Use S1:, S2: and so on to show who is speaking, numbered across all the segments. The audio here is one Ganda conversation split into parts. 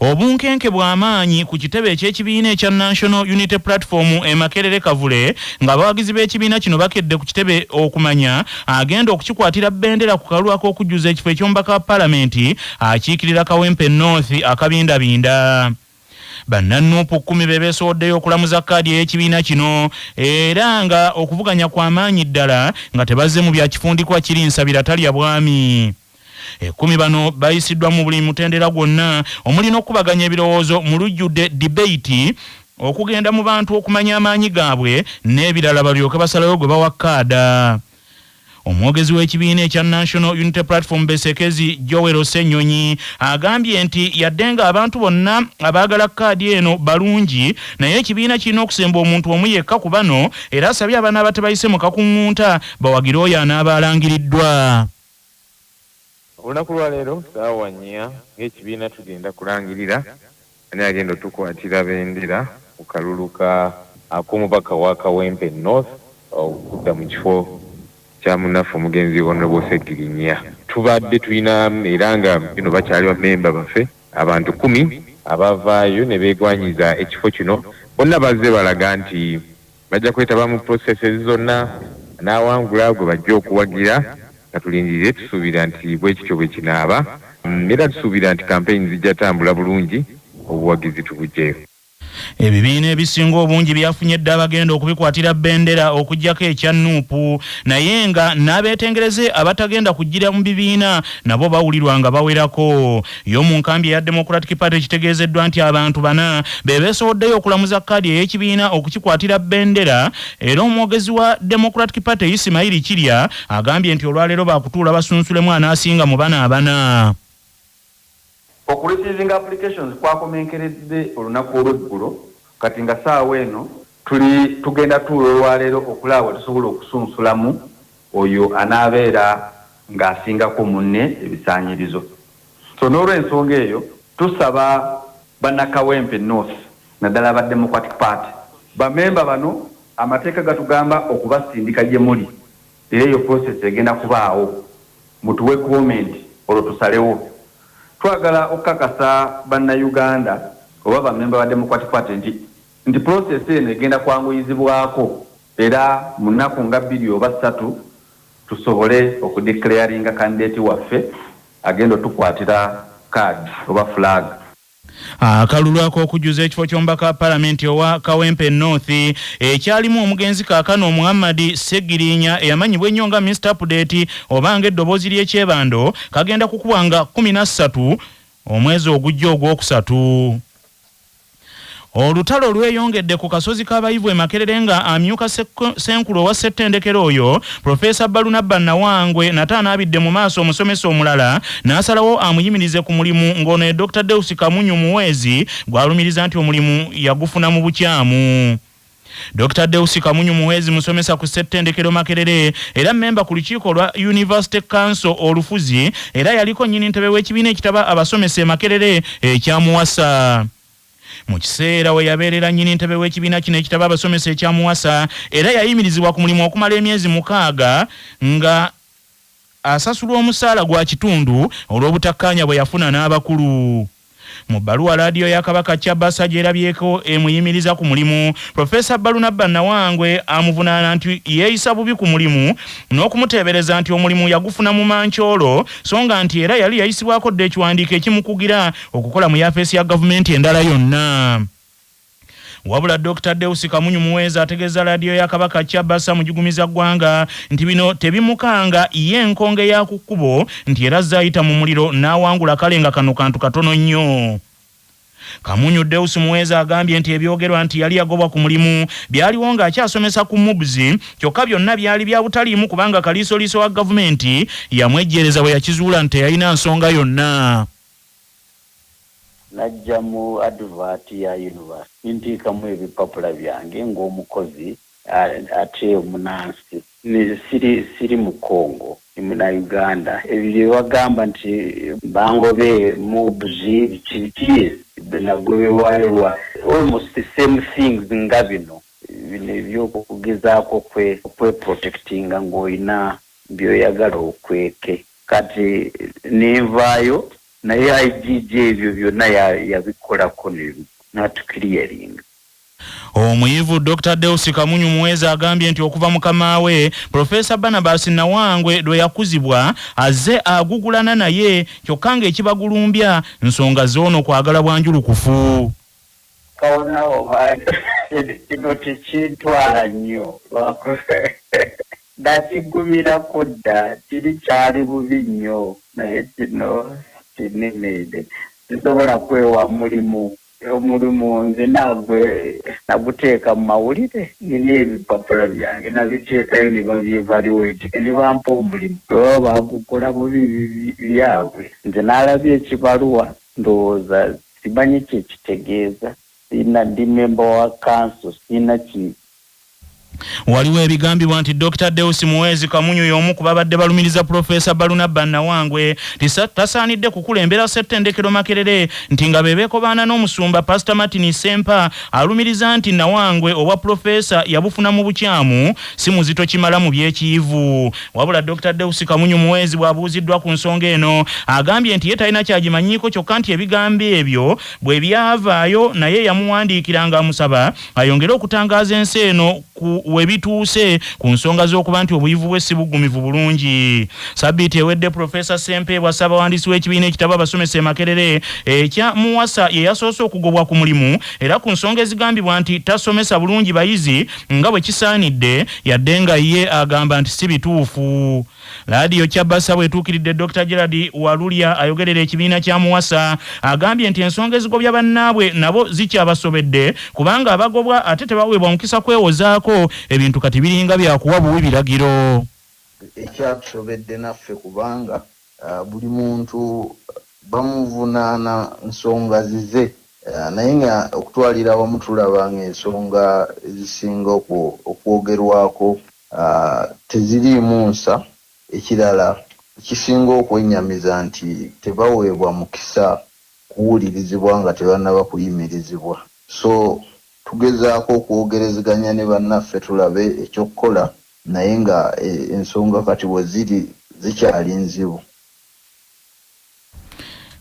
S1: Obunkenke bw'amaanyi ku kitebe eky'ekibiina ekya National Unity Platform e Makerere Kavule ng'abawagizi b'ekibiina kino bakedde ku kitebe okumanya agenda okukikwatira bendera ku kalulu ak'okujjuza ekifo eky'omubaka wa palamenti akiikirira Kawempe North akabindabinda. Bannanuupu 10 be beesowoddeyo okulamuza kkaadi ey'ekibiina kino era nga okuvuganya kwa maanyi ddala nga tebazze mu bya kifundikwa kiri nsabira talya bwami. 10 bano bayisiddwa mu buli mutendera gwonna omuli n'okukubaganya ebirowoozo mu lujjudde debate, okugenda mu bantu okumanya amaanyi gaabwe n'ebirala balyoke basalewo gwe bawa kkaada. Omwogezi w'ekibiina ekya National Unity Platform Besekezi Joel Ssenyonyi agambye nti yadde ng'abantu bonna abaagala kkaadi eno balungi, naye ekibiina kirina okusemba omuntu omu yekka ku bano, era asabye abanaaba tebayise mu kakuŋŋunta bawagire oyo anaaba alangiriddwa.
S2: Olunaku lwaleero ssaawa 4 ng'ekibiina tugenda kulangirira ani agenda otukwatira bendera ku kalulu ka ak'omubaka wa Kawempe North okudda mu kifo kya munnaffe omugenzi Honorable Ssegirinya. Tubadde tulina era nga bino bakyali bammemba baffe abantu 10 abavaayo ne beegwanyiza ekifo kino, bonna bazze balaga nti bajja kwetaba mu processes zonna, n'awangula gwe bajja okuwagira. Nga tulindirire, tusuubira nti bwe kityo bwe kinaaba, era tusuubira nti campaign zijja tambula bulungi, obuwagizi tubuggyeyo.
S1: Ebibiina ebisinga obungi byafunye dda abagenda okubikwatira bendera okuggyako ekya Nuupu, naye nga n'abeetengereze abatagenda kujjira mu bibiina nabo bawulirwa nga bawerako. Yo mu nkambi eya Democratic Party kitegeezeddwa nti abantu 4 be beesowoddeyo okulamuza kkaadi ey'ekibiina okukikwatira bendera, era omwogezi wa Democratic Party Ismail Kirya agambye nti olwaleero baakutuula basunsulemu anaasinga mu bano abana.
S3: Okureceivinga applications kwakomenkeredde olunaku olw'eggulo, kati nga ssaawa eno tuli tugenda tuula olwaleero okulaba bwe tusobola okusunsulamu oyo anaabeera ng'asingako munne ebisaanyirizo. So n'olwensonga eyo tusaba bannakawempe North naddala aba Democratic Party, bamemba bano amateeka gatugamba okubasindika gye muli era eyo process egenda kubaawo, mutuwe comment olwo tusalewo. Twagala okukakasa bannayuganda oba bamemba ba Democratic Party nti process eno egenda kwanguyizibwako era mu nnaku nga 2 oba 3 tusobole okudeclaringa candidate waffe agenda otukwatira card oba flag.
S1: Akalulu ak'okujjuza ekifo ky'omubaka wa palamenti owa Kawempe North ekyalimu omugenzi kaakano Muhammad Ssegirinya eyamanyibwa ennyo nga Mister Update oba ng'eddoboozi ly'ekyebando kagenda kukubwa nga 13 omwezi ogujja ogwokusatu. Olutalo lweyongedde ku kasozi k'abayivu e Makerere nga amyuka ssenkulu owa ssettendekero oyo Profesa Balunabba Nawangwe nate anaabidde mu maaso omusomesa omulala n'asalawo amuyimirize ku mulimu ng'ono ye Dr. Deus Kamunyu Muhwezi gw'alumiriza nti omulimu yagufuna mu bukyamu. Dr. Deus Kamunyu Muhwezi musomesa ku ssettendekero Makerere era mmemba ku lukiiko lwa University Council olufuzi era yaliko nnyini ntebe w'ekibiina ekitaba abasomesa e Makerere ekyamuwasa. Mu kiseera we yabeerera nnyini ntebe w'ekibiina kino ekitaba abasomesa ekyamuwasa era yayimirizibwa ku mulimu okumala emyezi 6 nga asasulwa omusaala gwa kitundu olw'obutakkaanya bwe yafuna n'abakulu. Mu bbaluwa laadiyo ya Kabaka Chabasa gy'erabyeko emuyimiriza ku mulimu, Profesa Balunabba Nawangwe amuvunaana nti yeeyisa bubi ku mulimu n'okumuteebereza nti omulimu yagufuna mu mancoolo so nga nti era yali yayisibwako dda ekiwandiiko ekimukugira okukola mu yafeesi ya gavumenti endala yonna. Wabula Dr. Deus Kamunyu Muhwezi ategeeza laadiyo ya Kabaka Chabasa mujigumiza ggwanga nti bino tebimukanga ye enkonge ya ku kkubo nti era azze ayita mu muliro n'awangula kale nga kano kantu katono nnyo. Kamunyu Deus Muhwezi agambye nti ebyogerwa nti yali yagobwa ku mulimu byaliwo ng'akyasomesa ku MUBS kyokka byonna byali bya butaliimu kubanga kaliisoliiso wa gavumenti yamwejjeereza bwe yakizuula nti teyalina nsonga yonna.
S4: Najja mu advert ya university nteekamu ebipapula byange ng'omukozi ate omunansi. Siri mu Congo, ndi Munnayuganda. Ebyo bye bagamba nti bangobe MUBS biki biki nagobebwayo lwa almost the same things nga bino. Bino ebyokugezaako kweprotectinga ng'olina by'oyagala okweke. Kati nenvaayo, naye IGG ebyo byonna yabikolako n'atukiriyaringa.
S1: Omuyivu Dr. Deus Kamunyu Muweza agambye nti okuva mukama we Profesa Barnabas Nawangwe lwe yakuzibwa azze agugulana naye, kyokka ng'ekibagulumbya nsonga z'ono kwagala bwanjulukufu.
S4: Kawonawo kino tekintwala nnyo, nakigumirako dda, kiri kyali bubi nnyo, naye kino kinene, sisobola kwewa mulimu. Omulimu nze nagwe naguteeka mu mawulire, nina ebipapula byange nabiteekayo ne babyevaluate ne bampa omulimu. Baba bagukola bubi byabwe. Nze naalabye ekibaluwa, ndowooza simanyi kyekitegeeza, sina ndi memba wa kanso, sina ki.
S1: Waliwo ebigambibwa nti Dr. Deus Muwezi Kamunyu y'omu ku babadde balumiriza Pulofeesa Barunaba Nawangwe tasaanidde kukulembera Ssettendekero Makerere, nti nga be beekobaana n'omusumba Pastor Martin Ssempa alumiriza nti Nawangwe obwa pulofeesa yabufuna mu bukyamu, si muzito kimala mu by'ekiyivu. Wabula Dr. Deus Kamunyu Muwezi bw'abuuziddwa ku nsonga eno agambye nti ye talina ky'agimanyiiko, kyokka nti ebigambo ebyo bwe byavaayo naye yamuwandiikira ng'amusaba ayongere okutangaaza ensi eno ku we bituuse ku nsonga z'okuba nti obuyivu bwe si buggumivu bulungi. Sabbiiti ewedde Pulofeesa Ssempeebwa ssabawandiisi w'ekibiina ekitaba abasomesa e Makerere ekya Muwasa ye yasoose okugobwa ku mulimu era ku nsonga ezigambibwa nti tasomesa bulungi bayizi nga bwe kisaanidde, yadde nga ye agamba nti si bituufu. Laadiyo Kyabasa bw'etuukiridde Dokita Gerald Walulya ayogerera ekibiina kya Muwasa agambye nti ensonga ezigobya bannaabwe nabo zikyabasobedde kubanga abagobwa ate tebaweebwa mukisa kwewozaako, ebintu kati biringa bya kuwa buwi biragiro.
S5: Ekyatusobedde naffe kubanga buli muntu bamuvunaana nsonga zize, naye nga okutwalira awamu tulaba ng'ensonga ezisinga okwogerwako teziriimu nsa. Ekirala ekisinga okwennyamiza nti tebaweebwa mukisa kuwulirizibwa nga tebannaba kuyimirizibwa. So tugezaako okwogerezeganya ne bannaffe tulabe ekyokukola, naye nga ensonga kati we ziri zikyali nzibu.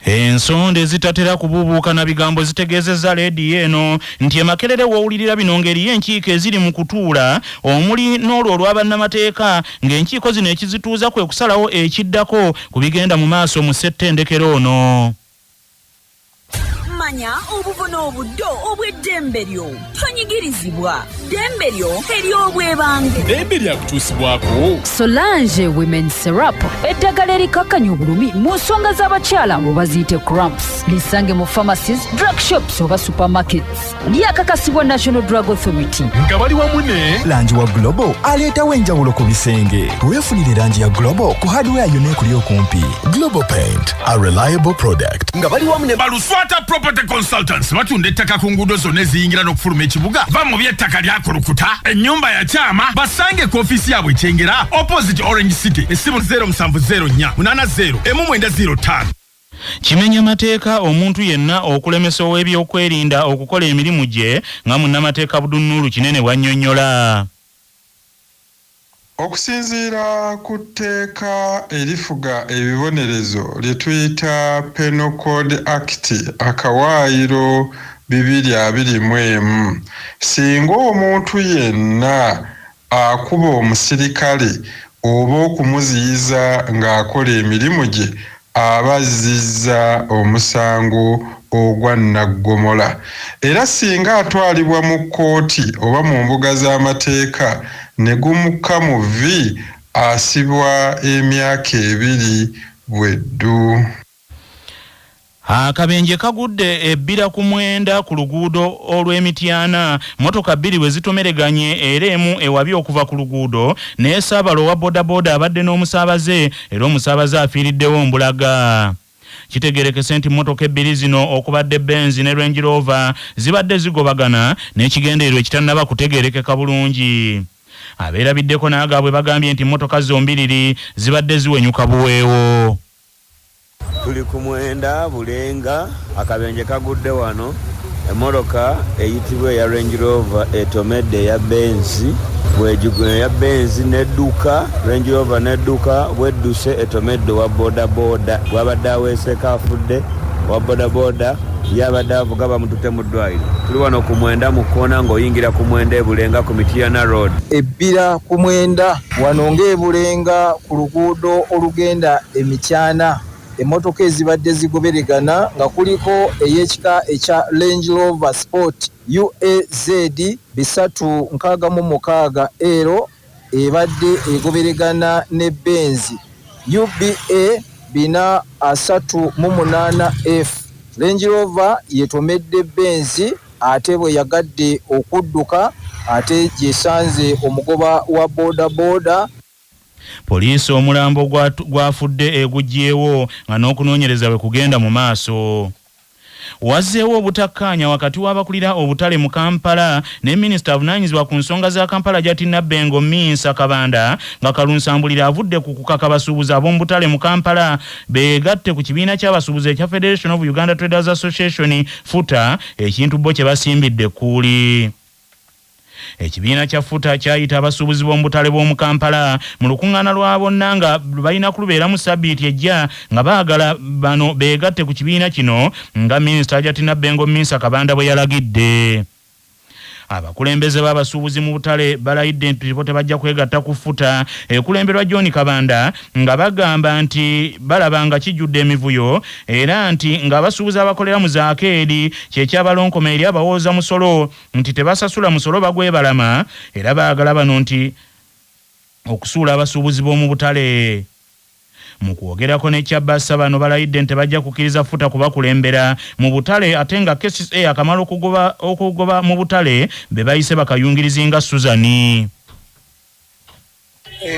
S1: Ensonda ezitatera kubuubuuka na bigambo zitegeezezza leediyo eno nti e Makerere w'owulirira bino ng'eriyo enkiiko eziri mu kutuula omuli n'olwo olwa bannamateeka, ng'enkiiko zino ekizituuza kwe kusalawo ekiddako ku bigenda mu maaso mu ssettendekero ono.
S6: Manya obuvo n'obuddo obw'eddembe lyo, tonyigirizibwa, ddembe lyo ery'obwebange.
S7: Ddembe lyakutuusibwako
S8: Solange Women Syrup, eddagala erikakkanya obulumi mu nsonga z'abakyala oba ziyite cramps. Lisange mu pharmacies, drug shops oba supermarkets. Lyakakasibwa National Drug Authority.
S7: Nga bali wamu ne
S9: Langi wa Global aleetawo enjawulo ku bisenge. Weefunire langi ya Global ku hardware yonna ekuli okumpi.
S10: Global Paint, a reliable product.
S7: Nga bali wamu ne Baluswata Property Consultants, batunda ettaka ku nguudo zonna eziyingira n'okufuluma ekibuga. Va mu by'ettaka lyakulukuta, ennyumba ya kyama. Basange ku ofiisi yaabwe Kyengera, opposite Orange City. Essimu 0704 80 1905.
S1: Kimenya mateeka omuntu yenna okulemesa ow'ebyokwerinda okukola emirimu gye, nga munnamateeka Abdunnuuru Kinene bw'annyonnyola.
S11: Okusinziira ku tteeka erifuga ebibonerezo lye tuyita Penal Code Act akawaayiro 221, singa omuntu yenna akuba omusirikale oba okumuziyiza ng'akola emirimu gye aba azzizza omusango ogwa nnaggomola, era singa atwalibwa mu kkooti oba mu mbuga z'amateeka ne gumukka mu vvi asibwa emyaka 2 bweddu.
S1: Akabenje kagudde ebbira ku 9 ku luguudo olw'Emityana, mmotoka bbiri bwe zitomereganye era emu ewabye okuva ku luguudo n'esaabala owa bodaboda abadde n'omusaabaze, era omusaabaze afiiriddewo mbulaga. Kitegeerekese nti mmotoka ebbiri zino okubadde Benz ne Range Rover zibadde zigobagana n'ekigendererwa ekitannaba kutegeerekeka bulungi. Abeerabiddeko n'agaabwe bagambye nti mmotoka zombiriri zibadde ziwenyuka buweewo.
S12: Tuli ku 9 Bulenga, akabenje kagudde wano. Emmotoka eyitibwa eya Range Rover etomedde eya Benz eya Benz n'edduka, Range Rover n'edduka, bw'edduse etomedde owa bodaboda gw'abadde aweeseeko afudde, owa bodaboda ye abadde avuga bamututte mu ddwaaliro. Tuli wano ku Mwenda mu kkoona ng'oyingira ku Mwenda e Bulenga ku Mityana Road.
S5: Ebbira ku Mwenda wano ng'e Bulenga ku luguudo olugenda e Mityana. Emmotoka ezibadde zigoberegana nga kuliko ey'ekika ekya Range Rover Sport UAZ 366 L ebadde egoberegana ne Benz UBA 438 F. Range Rover yetomedde Benz ate bwe yagadde okudduka ate gy'esanze omugoba wa bodaboda.
S1: Poliisi omulambo gwafudde eguggyewo nga n'okunoonyereza bwe kugenda mu maaso. Wazzeewo obutakkaanya wakati w'abakulira obutale mu Kampala ne minisita avunaanyizibwa ku nsonga za Kampala Hajati Nabbengo Minsa Kabanda nga Kalunsambulira avudde ku kukaka basuubuzi ab'omu butale mu Kampala beegatte ku kibiina ky'abasuubuzi ekya Federation of Uganda Traders Association FUTA ekintu bo kye basimbidde ekkuuli. Ekibiina kya FUTA kyayita abasuubuzi b'omu butale bw'omu Kampala mu lukuŋŋaana lwa bonna nga balina kulubeeramu ssabbiiti ejja nga baagala bano beegatte ku kibiina kino nga Minisita Hajati Nabbengo Minsa Kabanda bwe yalagidde. Abakulembeze b'abasuubuzi mu butale balayidde nti bo tebajja kwegatta ku FUTA ekulemberwa John Kabanda nga bagamba nti balaba nga kijjudde emivuyo era nti ng'abasuubuzi abakolera mu zaakeedi kye kyabalonkoma eri abawooza musolo nti tebasasula musolo bagwebalama era baagala bano nti okusuula abasuubuzi b'omu butale. Mu kwogerako ne Kyabassa bano balayidde nti tebajja kukkiriza FUTA kubakulembera mu butale ate nga KCCA yakamala okugoba mu butale be bayise bakayungirizi nga Suzani.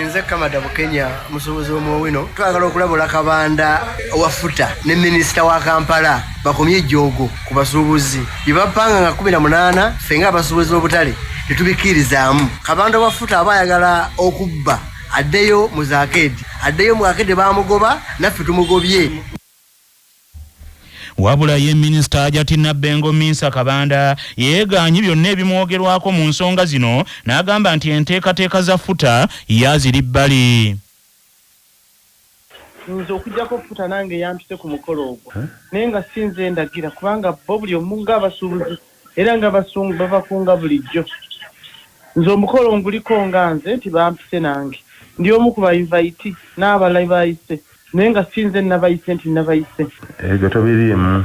S13: Nze Kamada Bukenya, musuubuzi w'omuwino. Twagala okulabula Kabanda wa FUTA ne minisita wa Kampala bakomye ejjoogo ku basuubuzi bye bapanga nga 18 ffe ng'abasuubuzi b'obutale tetubikkirizaamu. Kabanda wa FUTA aba ayagala okubba addeyo mu zakeedi, addeyo mu akeedi baamugoba naffe tumugobye.
S1: Wabula ye minisita Hajati Nabbengo Minsa Kabanda yeegaanyi byonna ebimwogerwako mu nsonga zino n'agamba nti enteekateeka za FUTA yaziri bbali.
S14: Nze okuggyako FUTA nange yampise ku mukolo ogwo naye nga si nze ndagira kubanga bo buli omu ng'abasuubuzi era nga babakunga bulijjo. Nze omukolo nguliko nga nze nti bampise nange ndi omu ku ba-invite n'abalala bayise naye nga si nze nabayise nti nabayise.
S15: Ebyo tobiriimu.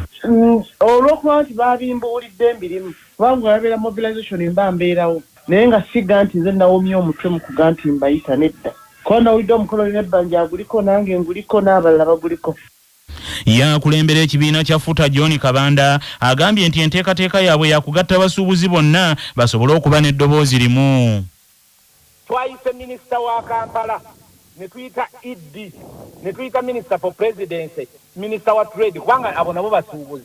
S14: Olw'okuba nti babimbuulidde mbirimu kubanga wabeera mobilization mba mbeerawo naye nga siga nti nze nawomye omutwe mu kuga nti mbayita nedda. Kuba nawulidde omukolo n'ebbanja aguliko nange nguliko n'abalala baguliko.
S1: Yakulembera ekibiina kya FUTA John Kabanda agambye nti enteekateeka yaabwe yakugatta abasuubuzi bonna basobole okuba n'eddoboozi limu.
S16: Twayise minisita wa Kampala ne tuyita ED ne tuyita Minister for Presidency, Minister wa Trade kubanga abo nabo basuubuzi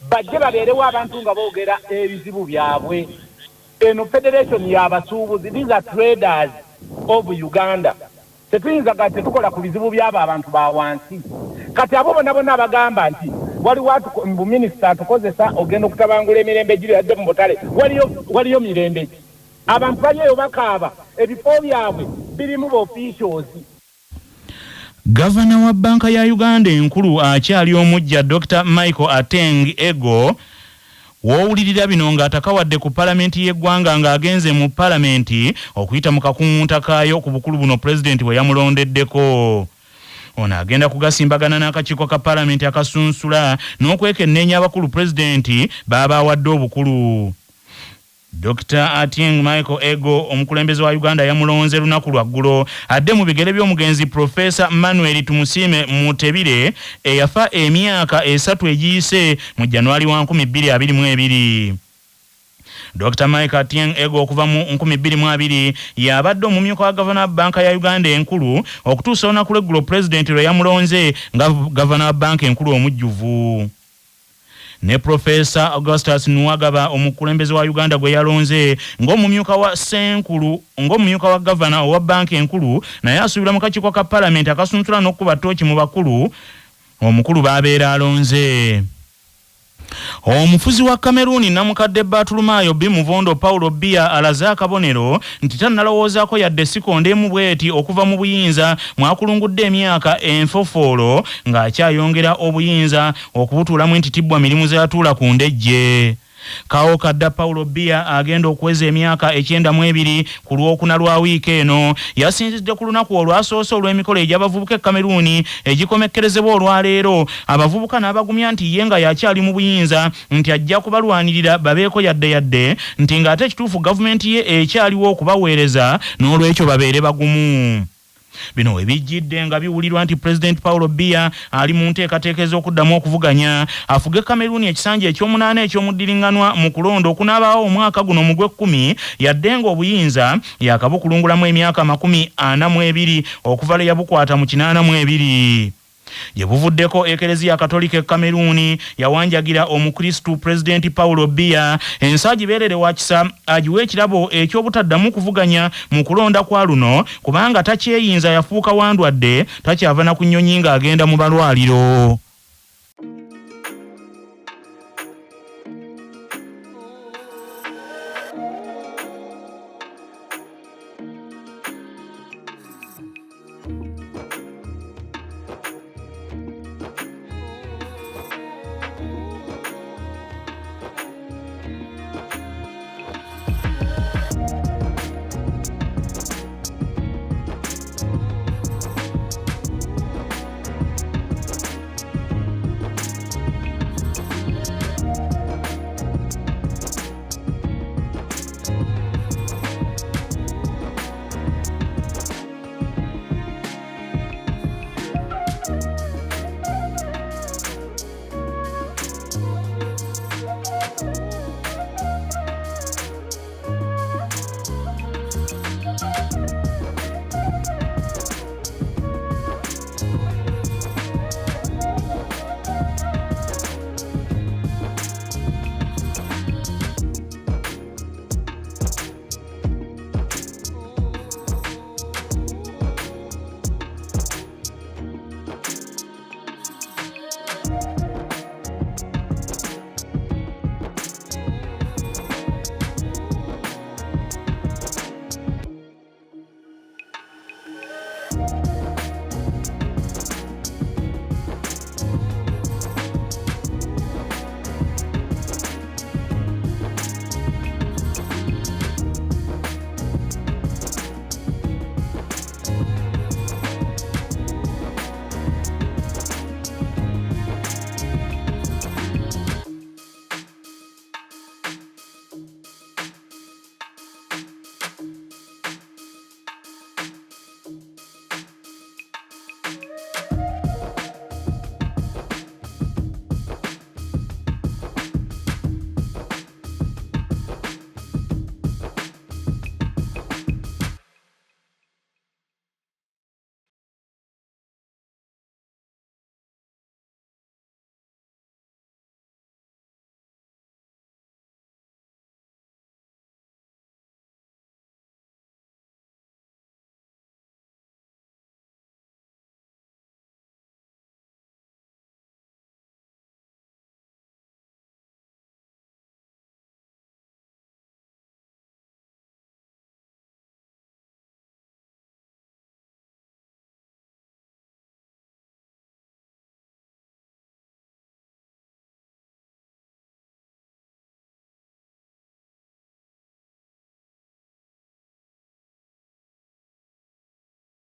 S16: bajje babeerewo abantu nga boogera ebizibu byabwe. Eno federation y'abasuubuzi, these are traders of Uganda. Tetuyinza ga tetukola ku bizibu by'abo abantu ba wansi. Kati abo bonna bonna abagamba nti waliwo mbu minisita atukozesa ogenda okutabangula emirembe giri yadde mu butale, waliyo mirembe ki? Abantu bali eyo bakaaba, ebifo byabwe birimu officials.
S1: Gavana wa Bbanka ya Uganda enkulu akyali omuggya Dr. Michael Ateng Ego w'owulirira bino ng'atakawadde ku palamenti y'eggwanga ng'agenze mu palamenti okuyita mu kakuŋŋunta kaayo ku bukulu buno pulezidenti bwe yamulondeddeko. Ono agenda kugasimbagana n'akakiiko ka palamenti akasunsula n'okwekenneenya abakulu pulezidenti b'aba awadde obukulu. Dr. Atieng Michael Ego omukulembeze wa Uganda yamulonze lunaku lwa ggulo adde mu bigere by'omugenzi Professor Manuel Tumusiime Mutebile eyafa emyaka 3 egiyise mu January wa 2022. Dr. Michael Atieng Ego okuva mu 2020 yabadde omumyuka wa gavana wa Bbanka ya Uganda enkulu okutuusa olunaku lw'eggulo pulezidenti lwe yamulonze nga gavana wa bbanka enkulu omujjuvu. Ne Professor Augustus Nuwagaba omukulembeze wa Uganda gwe yalonze ng'omumyuka wa Ssenkulu ng'omumyuka wa gavana owa bbanka enkulu naye asuubirwa mu kakiiko ka palamenti akasunsula n'okukuba ttooki mu bakulu omukulu b'abeera alonze. Omufuzi wa Cameroon namukadde Bartolomeo B Muvondo Paulo Biya alaze akabonero nti tannalowoozaako yadde sikonda emu bweti okuva mu buyinza mwakulungudde emyaka enfofoolo ng'akyayongera obuyinza okubutuulamu entitibbwa mirimu ze yatuula ku ndejje. Kawo kadda Paulo Biya agenda okuweza emyaka 92 ku Lwokuna lwa wiiki eno. Yasinzidde ku lunaku olwasoose olw'emikolo egy'abavubuka e Cameroon egikomekkerezebwa olwaleero, abavubuka n'abagumya nti ye nga y'akyali mu buyinza nti ajja kubalwanirira babeeko yadde yadde nti ng'ate ekituufu gavumenti ye ekyaliwo okubaweereza n'olwekyo babeere bagumu. Bino we bijjidde nga biwulirwa nti Pulezidenti Paulo Biya ali mu nteekateeka ez'okuddamu okuvuganya afuge Cameroon ekisanja ekyomunaana eky'omuddiringanwa mu kulonda okunaabaawo omwaka guno mu Gwekkumi yadde ng'obuyinza yaakabukulungulamu emyaka 42 okuva lwe yabukwata mu 82. Gye buvuddeko Ekereziya Katolika e Cameroon yawanjagira Omukristu Pulezidenti Paulo Biya ensi agibeerere wa kisa agiwe ekirabo eky'obutaddamu kuvuganya mu kulonda kwa luno kubanga takyeyinza yafuuka wa ndwadde takyava na ku nnyonyi ng'agenda mu malwaliro.